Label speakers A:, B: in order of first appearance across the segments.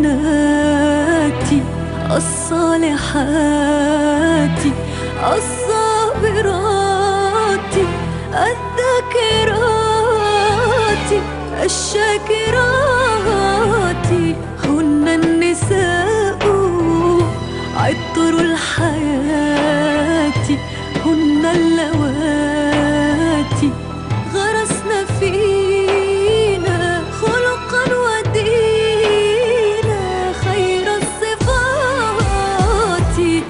A: المؤمنات الصالحات الصابرات الذاكرات الشاكرات هن النساء عطر الحياة هن اللواتي غرسن فينا خلقا ودينا خير الصفات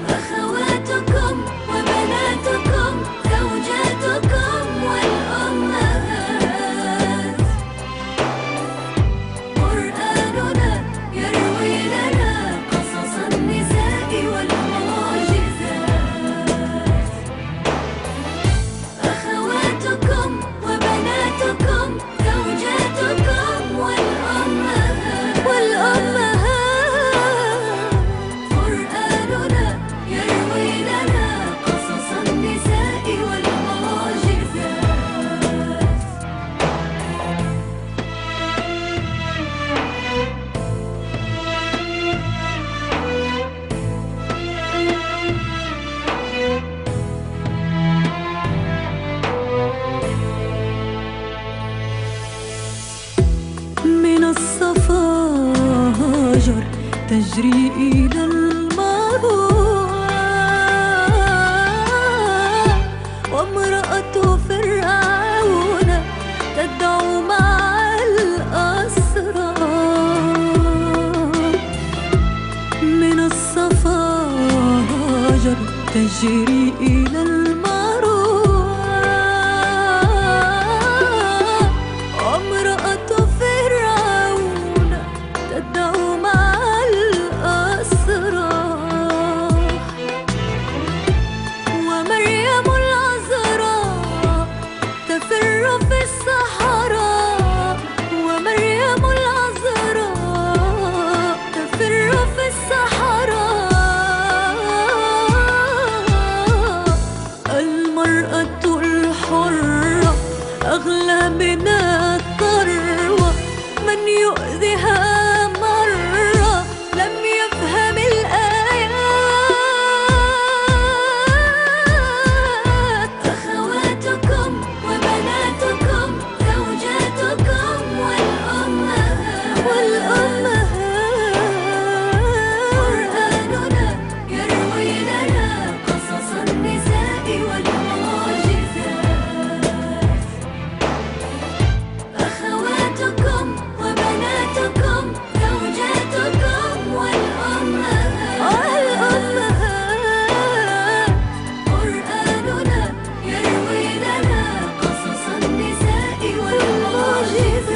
A: أخواتكم وبناتكم زوجاتكم والأمهات قرآننا يروي لنا قصص النساء والمعجزات أخواتكم وبناتكم زوجاتكم والأمهات قرآننا يروي لنا قصص النساء والمعجزات من الصفاجر تجري إلى المروى وامرأة فرعون تدعو مع الأسرى من الصفاجر تجري إلى المروى وامرأة فرعون تدعو مع الأسرى ومريم العذراء تفر في الصحراء ومريم العذراء تفر في الصحراء المرأة الحرة أغلى من الثروة من يؤذيها مرة لم يفهم الآيات أخواتكم وبناتكم زوجاتكم والأمهات قرآننا يروي لنا قصص النساء والمعجزات أخواتكم وبناتكم زوجاتكم والأمهات قرآننا يروي لنا قصص النساء والمعجزات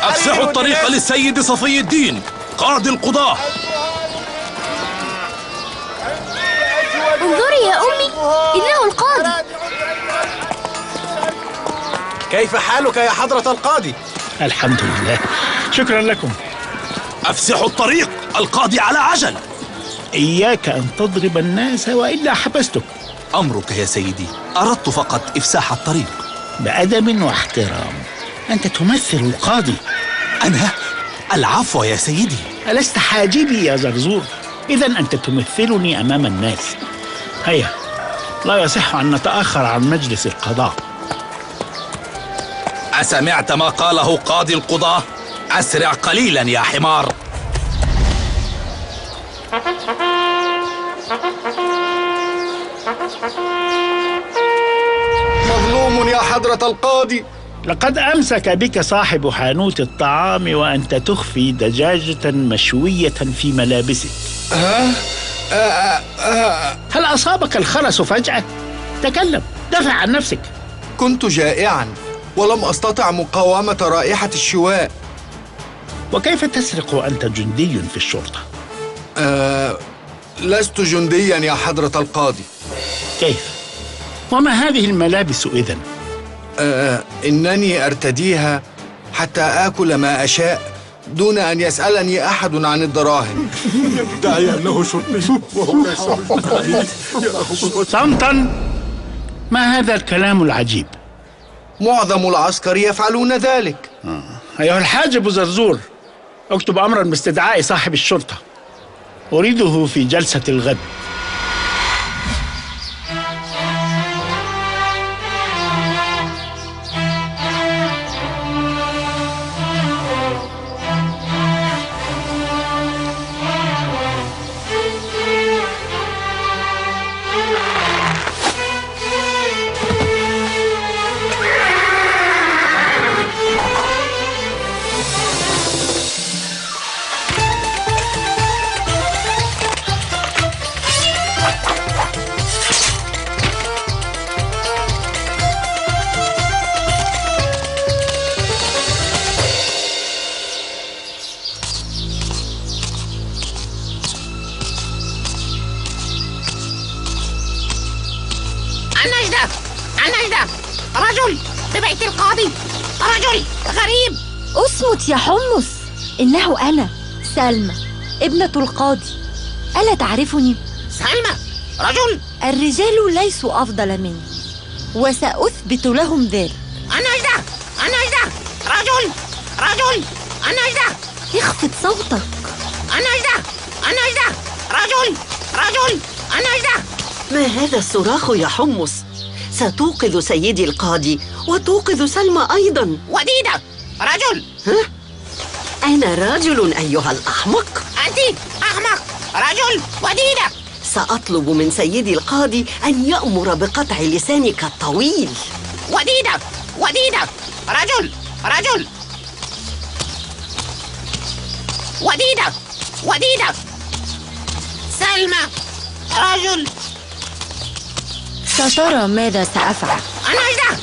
B: أفسحوا الطريق للسيد صفي الدين قاضي القضاة.
C: انظري يا أمي، إنه القاضي.
D: كيف حالك يا حضرة القاضي؟
E: الحمد لله، شكرا لكم.
B: أفسحوا الطريق، القاضي على عجل.
E: إياك أن تضرب الناس وإلا حبستك.
B: أمرك يا سيدي، أردت فقط إفساح الطريق.
E: بأدب واحترام، أنت تمثل القاضي.
B: أنا؟ العفو يا سيدي.
E: ألست حاجبي يا زرزور؟ إذن أنت تمثلني أمام الناس. هيا، لا يصح أن نتأخر عن مجلس القضاء.
B: أسمعت ما قاله قاضي القضاة؟ أسرع قليلا يا حمار.
D: مظلوم يا حضرة القاضي.
E: لقد أمسك بك صاحب حانوت الطعام وأنت تخفي دجاجة مشوية في ملابسك. هل أصابك الخرس فجأة؟ تكلم، دافع عن نفسك.
D: كنت جائعا ولم أستطع مقاومة رائحة الشواء.
E: وكيف تسرق وأنت جندي في الشرطة؟
D: لست جنديا يا حضرة القاضي.
E: كيف؟ وما هذه الملابس إذن؟
D: إنني أرتديها حتى آكل ما أشاء دون أن يسألني أحد عن الدراهم.
F: دعي أنه شرطي وهو يسأل.
E: صمتا! ما هذا الكلام العجيب؟
D: معظم العسكر يفعلون ذلك.
E: أيها الحاج أبو زرزور، اكتب أمرا باستدعاء صاحب الشرطة، أريده في جلسة الغد.
G: النجدة رجل ببيت القاضي، رجل غريب.
C: اصمت يا حمص، إنه أنا سلمى ابنة القاضي، ألا تعرفني؟
G: سلمى رجل.
C: الرجال ليسوا أفضل مني وسأثبت لهم ذلك.
G: النجدة رجل النجدة.
C: اخفض صوتك.
G: النجدة رجل النجدة.
H: ما هذا الصراخ يا حمص؟ ستوقظ سيدي القاضي وتوقظ سلمى أيضا.
G: وديدة رجل.
H: ها؟ أنا رجل أيها الأحمق.
G: أنت أحمق. رجل. وديدة.
H: سأطلب من سيدي القاضي أن يأمر بقطع لسانك الطويل.
G: وديدة رجل. وديدة. سلمى رجل.
C: سترى ماذا سأفعل.
G: النجدة.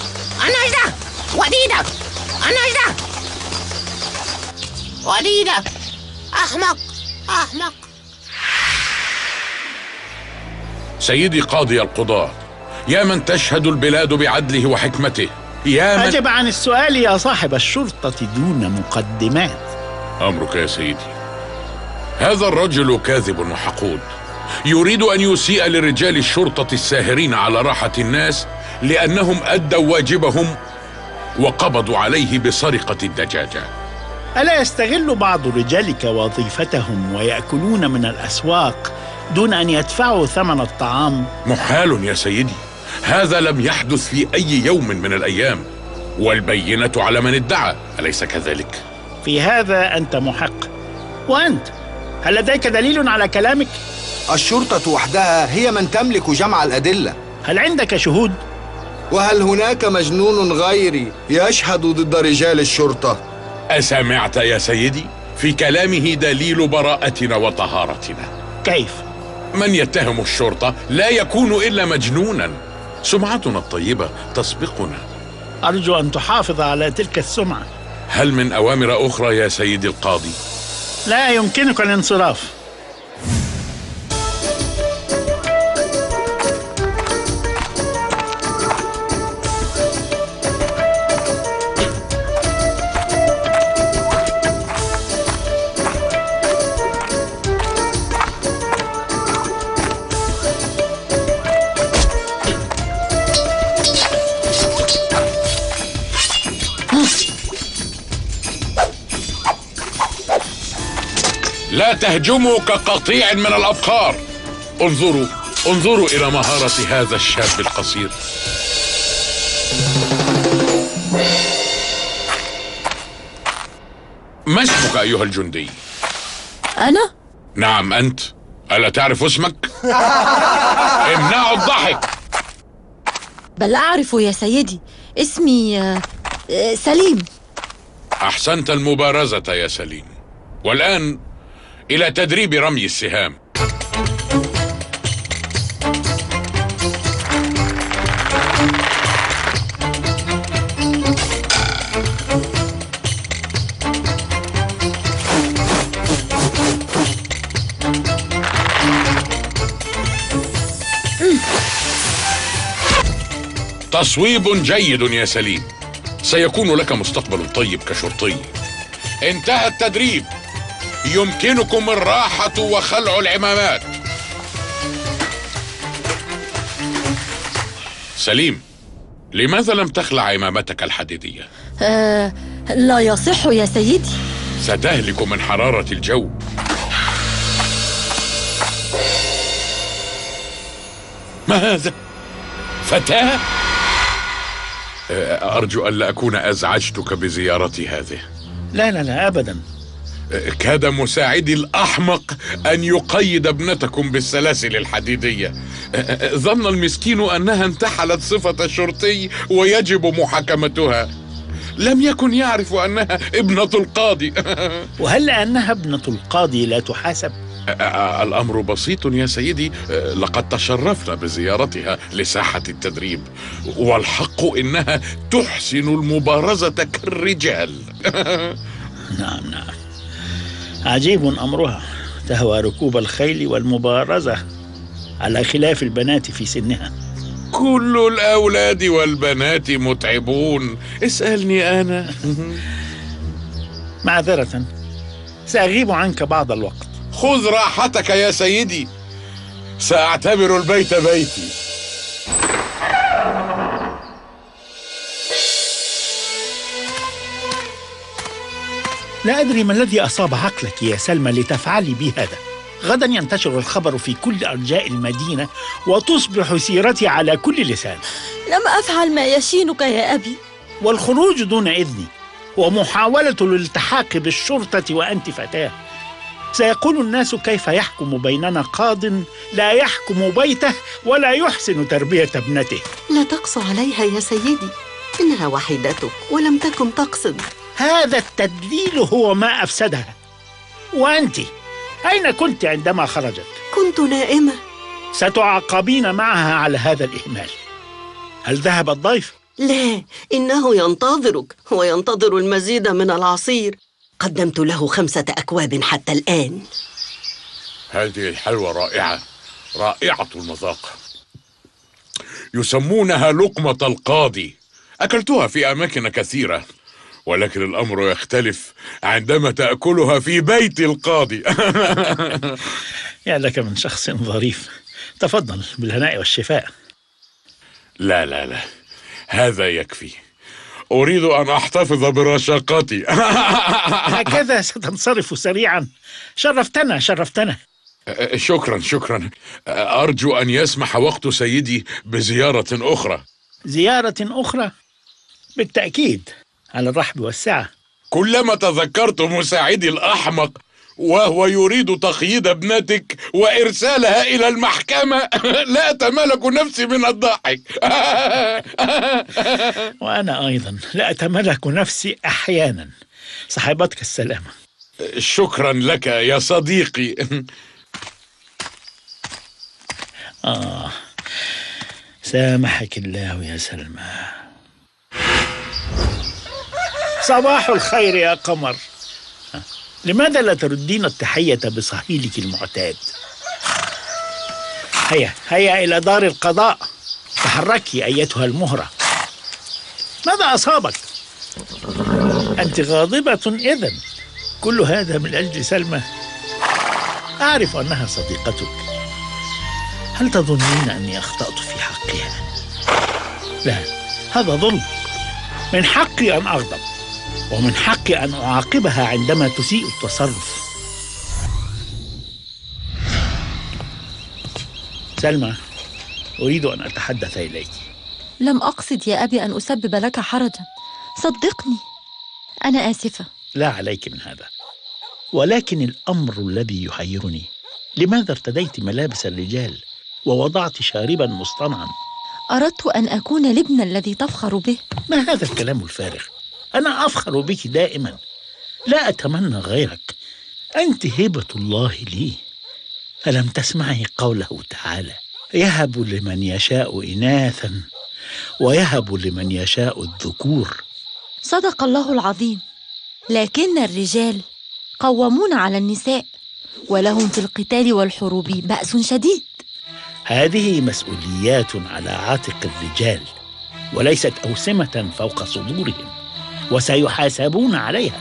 G: وديدة. أحمق.
B: سيدي قاضي القضاة، يا من تشهد البلاد بعدله وحكمته، يا من...
E: أجب عن السؤال يا صاحب الشرطة دون مقدمات.
B: أمرك يا سيدي. هذا الرجل كاذب وحقود، يريد أن يسيء لرجال الشرطة الساهرين على راحة الناس لأنهم أدوا واجبهم وقبضوا عليه بسرقة الدجاجة.
E: ألا يستغل بعض رجالك وظيفتهم ويأكلون من الأسواق دون أن يدفعوا ثمن الطعام؟
B: محال يا سيدي، هذا لم يحدث في أي يوم من الأيام، والبينة على من ادعى، أليس كذلك؟
E: في هذا أنت محق. وأنت، هل لديك دليل على كلامك؟
D: الشرطة وحدها هي من تملك جمع الأدلة.
E: هل عندك شهود؟
D: وهل هناك مجنون غيري يشهد ضد رجال الشرطة؟
B: أسمعت يا سيدي؟ في كلامه دليل براءتنا وطهارتنا.
E: كيف؟
B: من يتهم الشرطة لا يكون إلا مجنونا. سمعتنا الطيبة تسبقنا.
E: أرجو أن تحافظ على تلك السمعة.
B: هل من أوامر أخرى يا سيدي القاضي؟
E: لا يمكنك الانصراف.
B: لا تهجموا كقطيع من الأبقار. انظروا إلى مهارة هذا الشاب القصير. ما اسمك أيها الجندي؟
C: أنا؟
B: نعم أنت. ألا تعرف اسمك؟ امنعوا الضحك.
C: بل أعرف يا سيدي، اسمي سليم.
B: أحسنت المبارزة يا سليم. والآن إلى تدريب رمي السهام. تصويب جيد يا سليم، سيكون لك مستقبل طيب كشرطي. انتهى التدريب، يمكنكم الراحة وخلع العمامات. سليم، لماذا لم تخلع عمامتك الحديدية؟
C: لا يصح يا سيدي.
B: ستهلك من حرارة الجو. ما هذا؟ فتاة؟ أرجو ألا أكون أزعجتك بزيارتي هذه.
E: لا لا لا أبدا.
B: كاد مساعدي الأحمق أن يقيد ابنتكم بالسلاسل الحديدية. ظن المسكين أنها انتحلت صفة الشرطي ويجب محاكمتها. لم يكن يعرف أنها ابنة القاضي.
E: وهل أنها ابنة القاضي لا تحاسب؟
B: الأمر بسيط يا سيدي، لقد تشرفنا بزيارتها لساحة التدريب، والحق إنها تحسن المبارزة كالرجال.
E: نعم نعم، عجيب أمرها، تهوى ركوب الخيل والمبارزة على خلاف البنات في سنها.
B: كل الأولاد والبنات متعبون، اسألني أنا.
E: معذرة، سأغيب عنك بعض الوقت.
B: خذ راحتك يا سيدي، سأعتبر البيت بيتي.
E: لا أدري ما الذي أصاب عقلك يا سلمى لتفعلي بي هذا. غدا ينتشر الخبر في كل أرجاء المدينة وتصبح سيرتي على كل لسان.
C: لم أفعل ما يشينك يا أبي.
E: والخروج دون إذني ومحاولة الالتحاق بالشرطة وأنت فتاة. سيقول الناس كيف يحكم بيننا قاض لا يحكم بيته ولا يحسن تربية ابنته.
H: لا تقسو عليها يا سيدي، إنها وحيدتك ولم تكن تقصد.
E: هذا التدليل هو ما أفسدها. وأنت أين كنت عندما خرجت؟
H: كنت نائمة.
E: ستعاقبين معها على هذا الإهمال. هل ذهب الضيف؟
H: لا، إنه ينتظرك وينتظر المزيد من العصير. قدمت له 5 أكواب حتى الآن.
B: هذه الحلوى رائعة، رائعة المذاق، يسمونها لقمة القاضي. أكلتها في أماكن كثيرة، ولكن الأمر يختلف عندما تأكلها في بيت القاضي.
E: يا لك من شخص ظريف. تفضل، بالهناء والشفاء.
B: لا لا لا، هذا يكفي. أريد أن أحتفظ برشاقتي.
E: هكذا ستنصرف سريعا؟ شرفتنا شرفتنا.
B: شكرا شكرا. أرجو أن يسمح وقت سيدي بزيارة أخرى.
E: زيارة أخرى؟ بالتأكيد، على الرحب والسعة.
B: كلما تذكرت مساعدي الأحمق وهو يريد تقييد ابنتك وإرسالها إلى المحكمة لا أتملك نفسي من الضحك.
E: وأنا أيضا لا أتملك نفسي أحيانا. صاحبتك السلامة.
B: شكرا لك يا صديقي.
E: سامحك الله يا سلمى. صباح الخير يا قمر. لماذا لا تردين التحية بصهيلك المعتاد؟ هيا هيا إلى دار القضاء. تحركي أيتها المهرة. ماذا أصابك؟ أنت غاضبة إذن. كل هذا من أجل سلمى؟ أعرف أنها صديقتك. هل تظنين أني أخطأت في حقها؟ لا، هذا ظلم. من حقي أن أغضب، ومن حقي أن أعاقبها عندما تسيء التصرف. سلمى، أريد أن أتحدث إليك.
C: لم أقصد يا أبي أن أسبب لك حرجا، صدقني. أنا آسفة.
E: لا عليك من هذا، ولكن الأمر الذي يحيرني، لماذا ارتديت ملابس الرجال ووضعت شاربا مصطنعا؟
C: أردت أن أكون الابن الذي تفخر به.
E: ما هذا الكلام الفارغ؟ أنا أفخر بك دائما، لا أتمنى غيرك. أنت هبة الله لي. ألم تسمعي قوله تعالى: يهب لمن يشاء إناثا ويهب لمن يشاء الذكور؟
C: صدق الله العظيم، لكن الرجال قوامون على النساء، ولهم في القتال والحروب بأس شديد.
E: هذه مسؤوليات على عاتق الرجال، وليست أوسمة فوق صدورهم، وسيحاسبون عليها.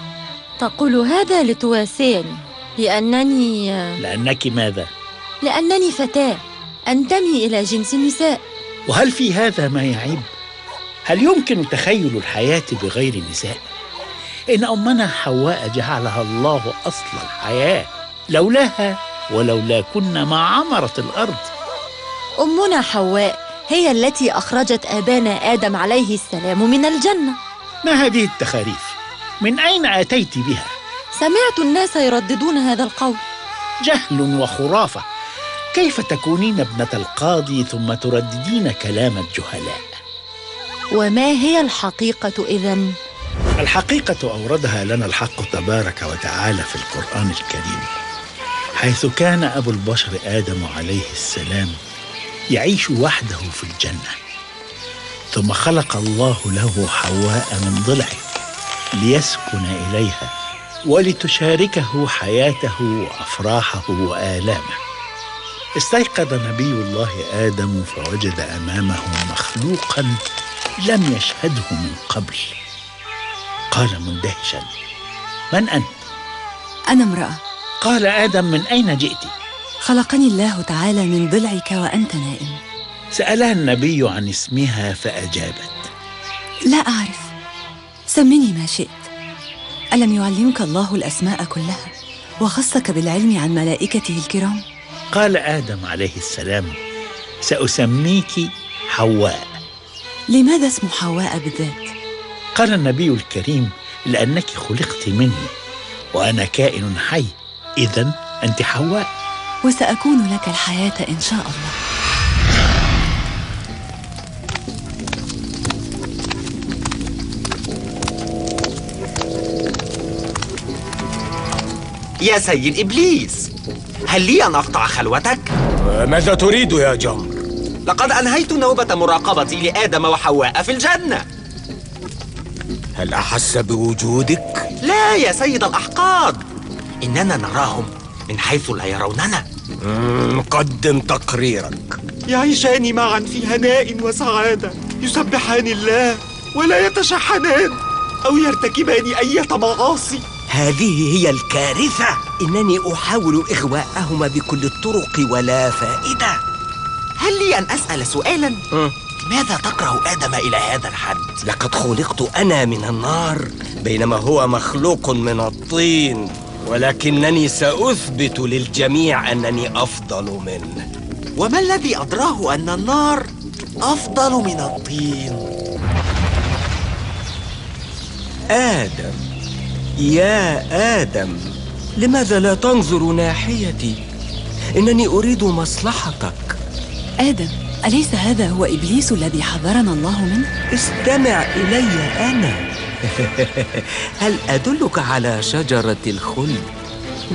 C: تقول هذا لتواسيني
E: لأنك ماذا؟
C: لأنني فتاة أنتمي إلى جنس النساء.
E: وهل في هذا ما يعيب؟ هل يمكن تخيل الحياة بغير نساء؟ إن أمنا حواء جعلها الله أصل الحياة، لولاها ولولا كنا ما عمرت الأرض.
C: أمنا حواء هي التي أخرجت أبانا آدم عليه السلام من الجنة.
E: ما هذه التخاريف؟ من أين أتيت بها؟
C: سمعت الناس يرددون هذا القول.
E: جهل وخرافة. كيف تكونين ابنة القاضي ثم ترددين كلام الجهلاء؟
C: وما هي الحقيقة إذن؟
E: الحقيقة أوردها لنا الحق تبارك وتعالى في القرآن الكريم، حيث كان أبو البشر آدم عليه السلام يعيش وحده في الجنة، ثم خلق الله له حواء من ضلعه ليسكن إليها ولتشاركه حياته وأفراحه وآلامه. استيقظ نبي الله آدم فوجد أمامه مخلوقا لم يشهده من قبل. قال مندهشا: من أنت؟
I: أنا امرأة.
E: قال آدم: من أين جئت؟
I: خلقني الله تعالى من ضلعك وأنت نائم.
E: سألها النبي عن اسمها فأجابت:
I: لا أعرف، سمني ما شئت. ألم يعلمك الله الأسماء كلها وخصك بالعلم عن ملائكته الكرام؟
E: قال آدم عليه السلام: سأسميك حواء.
I: لماذا اسم حواء بالذات؟
E: قال النبي الكريم: لأنك خلقت مني وأنا كائن حي، إذن أنت حواء،
I: وسأكون لك الحياة إن شاء الله.
J: يا سيد إبليس، هل لي أن أقطع خلوتك؟
F: ماذا تريد يا جمر؟
J: لقد أنهيت نوبة مراقبتي لآدم وحواء في الجنة.
F: هل أحس بوجودك؟
J: لا يا سيد الأحقاد، إننا نراهم من حيث لا يروننا.
F: قدم تقريرك.
J: يعيشان معا في هناء وسعادة، يسبحان الله ولا يتشحنان أو يرتكبان أي معاصي.
K: هذه هي الكارثة. إنني أحاول إغواءهما بكل الطرق ولا فائدة.
J: هل لي أن أسأل سؤالا؟ لماذا تكره آدم إلى هذا الحد؟
K: لقد خلقت أنا من النار بينما هو مخلوق من الطين، ولكنني سأثبت للجميع أنني أفضل منه.
J: وما الذي أدراه أن النار أفضل من الطين؟
K: آدم، يا آدم، لماذا لا تنظر ناحيتي؟ إنني أريد مصلحتك.
I: آدم، أليس هذا هو إبليس الذي حذرنا الله منه؟
K: استمع إلي أنا. هل أدلك على شجرة الخلد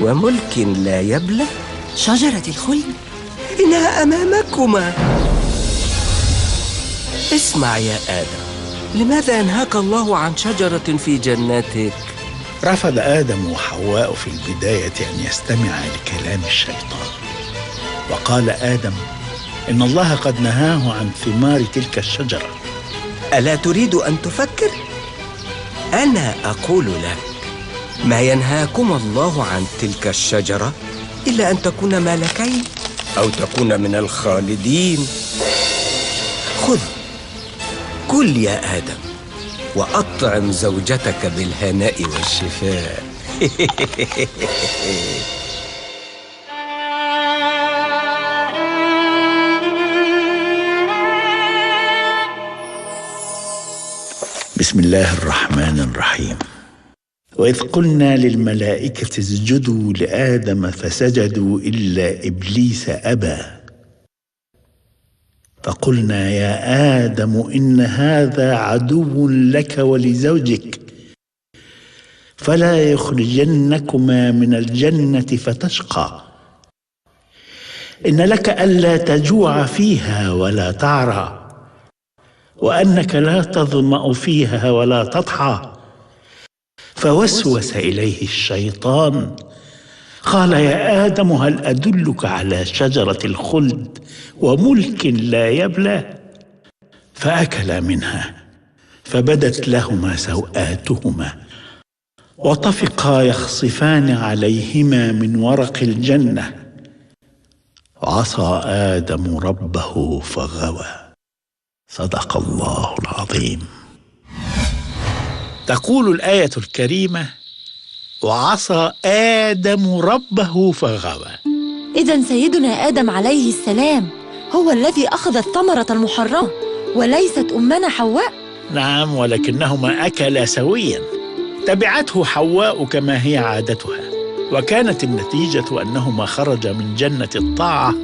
K: وملك لا يبلى؟
I: شجرة الخلد؟
K: إنها أمامكما. اسمع يا آدم، لماذا ينهاك الله عن شجرة في جنتك؟
E: رفض آدم وحواء في البداية أن يستمع لكلام الشيطان، وقال آدم: إن الله قد نهاه عن ثمار تلك الشجرة.
K: ألا تريد أن تفكر؟ أنا أقول لك: ما ينهاكما الله عن تلك الشجرة إلا أن تكون ملكين أو تكون من الخالدين. خذ، كل يا آدم، وأطعم زوجتك بالهناء والشفاء.
E: بسم الله الرحمن الرحيم. وإذ قلنا للملائكة اسجدوا لآدم فسجدوا إلا إبليس أبى، فقلنا يا آدم إن هذا عدو لك ولزوجك فلا يخرجنكما من الجنة فتشقى. إن لك ألا تجوع فيها ولا تعرى، وأنك لا تظمأ فيها ولا تضحى. فوسوس إليه الشيطان قال يا آدم هل أدلك على شجرة الخلد وملك لا يبلى؟ فأكلا منها فبدت لهما سوآتهما وطفقا يخصفان عليهما من ورق الجنة وعصى آدم ربه فغوى. صدق الله العظيم. تقول الآية الكريمة: وعصى آدم ربه فغوى.
C: إذن سيدنا آدم عليه السلام هو الذي أخذ الثمرة المحرمة وليست أمنا حواء؟
E: نعم، ولكنهما أكلا سويا. تبعته حواء كما هي عادتها، وكانت النتيجة أنهما خرجا من جنة الطاعة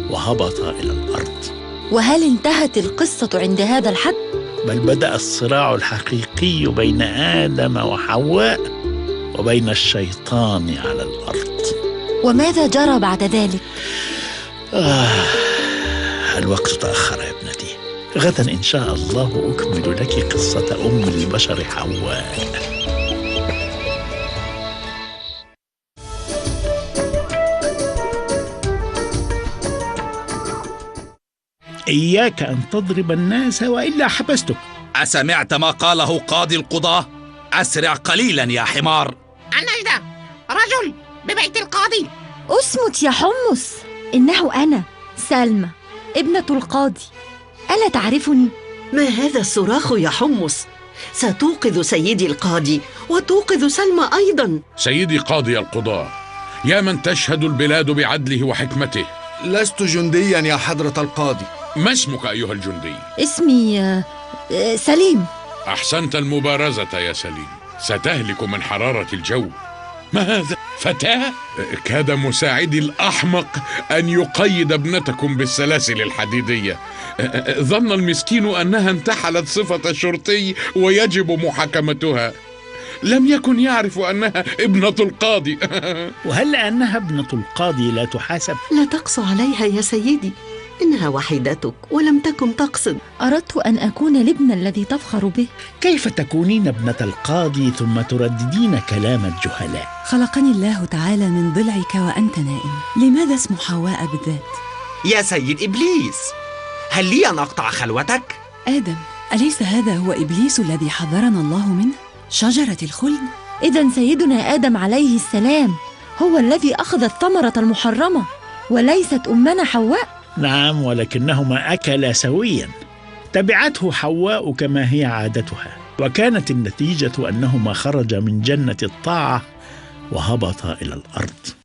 E: وهبطا إلى الأرض.
C: وهل انتهت القصة عند هذا الحد؟
E: بل بدأ الصراع الحقيقي بين آدم وحواء وبين الشيطان على الأرض.
C: وماذا جرى بعد ذلك؟
E: الوقت تأخر يا ابنتي. غدا إن شاء الله أكمل لك قصة أم البشر حواء. إياك أن تضرب الناس وإلا حبستك.
L: أسمعت ما قاله قاضي القضاة؟ أسرع قليلا يا حمار.
G: النجدة رجل ببيت القاضي.
C: أصمت يا حمص، إنه أنا سلمى ابنة القاضي، ألا تعرفني؟
H: ما هذا الصراخ يا حمص؟ ستوقظ سيدي القاضي وتوقظ سلمى أيضا.
B: سيدي قاضي القضاة، يا من تشهد البلاد بعدله وحكمته.
D: لست جنديا يا حضرة القاضي.
B: ما اسمك أيها الجندي؟
C: اسمي سليم.
B: أحسنت المبارزة يا سليم، ستهلك من حرارة الجو. ما هذا؟ فتاة؟ كاد مساعدي الأحمق أن يقيد ابنتكم بالسلاسل الحديدية. ظن المسكين أنها انتحلت صفة شرطي ويجب محاكمتها. لم يكن يعرف أنها ابنة القاضي.
E: وهل أنها ابنة القاضي لا تحاسب؟
H: لا تقسو عليها يا سيدي، إنها وحيدتك ولم تكن تقصد.
C: أردت أن أكون الابن الذي تفخر به.
E: كيف تكونين ابنة القاضي ثم ترددين كلام الجهلاء؟
I: خلقني الله تعالى من ضلعك وأنت نائم. لماذا اسم حواء بالذات؟
J: يا سيد إبليس، هل لي أن أقطع خلوتك؟
I: آدم، أليس هذا هو إبليس الذي حذرنا الله منه؟ شجرة الخلد؟
C: إذن سيدنا آدم عليه السلام هو الذي أخذ الثمرة المحرمة وليست أمنا حواء؟
E: نعم، ولكنهما أكلا سويا. تبعته حواء كما هي عادتها، وكانت النتيجة أنهما خرجا من جنة الطاعة وهبطا إلى الأرض.